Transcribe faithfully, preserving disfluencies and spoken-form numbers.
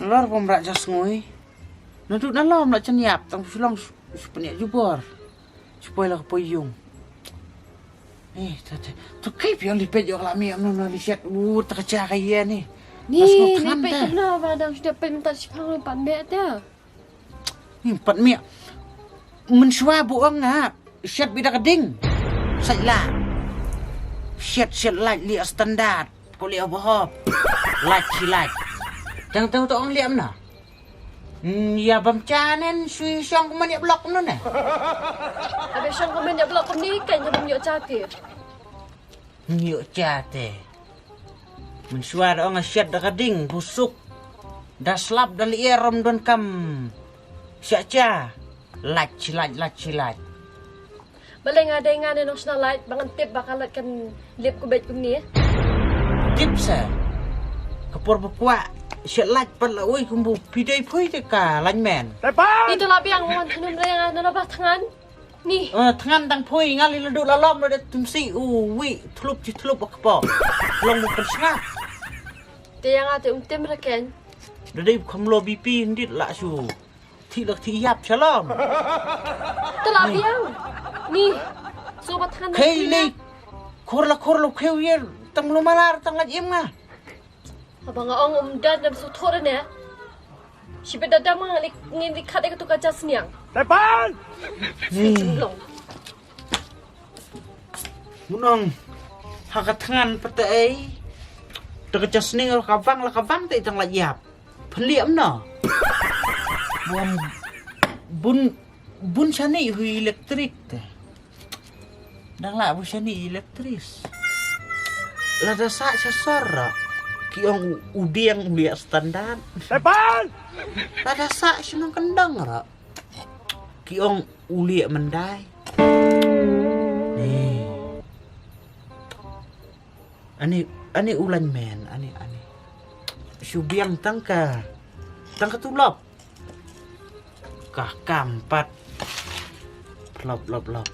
Lor bom rak jas ngui. Nadu na lom la chen yap tang shu long shu peniak jubor. Shu poi la ka poi yung. Eh, ta ta. Tu kai piang li pet yok la mi amno na li shet. U ta ka cha ka ye ni. Ni, ni pet na ba dang sudah pet minta sipang lu pan be ta. Ni pat miak. Mynshuwa bu ong nga shet bida ka ding. Sait la. Shet shet lait li standard. Ko li ba hop. Lait chi lait. Tang tang to ong liam na. Hmm, ya bam chanen shui shong kuman ya blok nu ne. Abi shong kuman ya blok ni kan ya bam yo chati. Ngiuk cha te. Mynshuwa da ong a shet da ka ding busuk. Da slap da lier rom don kam. Syak cha. Lach lach lach lach. Baleng ada nga ne nong sna lach bangan tip bakal lach kan lip ku bet kum ni. Tip sa. Ka por ba kwah shet lach pat la ui kumbu pidai phui te ka lach men. Itu la biang wan thanum le nga na ba thangan. Ni. Eh, thngan dang phui nga li la duh la lom la da tumsi u wi thlup chi thlup ka po. Long bu kan sngap. Te yang ate um tem ra ken. Da dei kham lo B P ndit la shu. Thi lak thi yap shalom. Te la biang. Ni. So ba thngan. Khei le. Khor la khor lo kheu yer tang lo malar tang la im nga. Haba nga ong um dan dam su thor ne. Shi beda dam nga li ngin li khat ka tu ka jas niang. Tepan! Long. Mun ong ha ka thngan pata ei. Ta ka jas niang ka bang la ka bang te tang la yap. Pynliam no. Bun bun bun shani hui elektrik te. Dang lah bu shani elektris. Lada sa sha sor ra. Ki ong u diang u liak standard. Tepan! Lada sa shnong kendang ra. Ki ong u liak mendai. Ni. Ani ani ulan men ani ani. Shu biang tang ka tang ka tulop. Ka kam pat. Lop lop lop.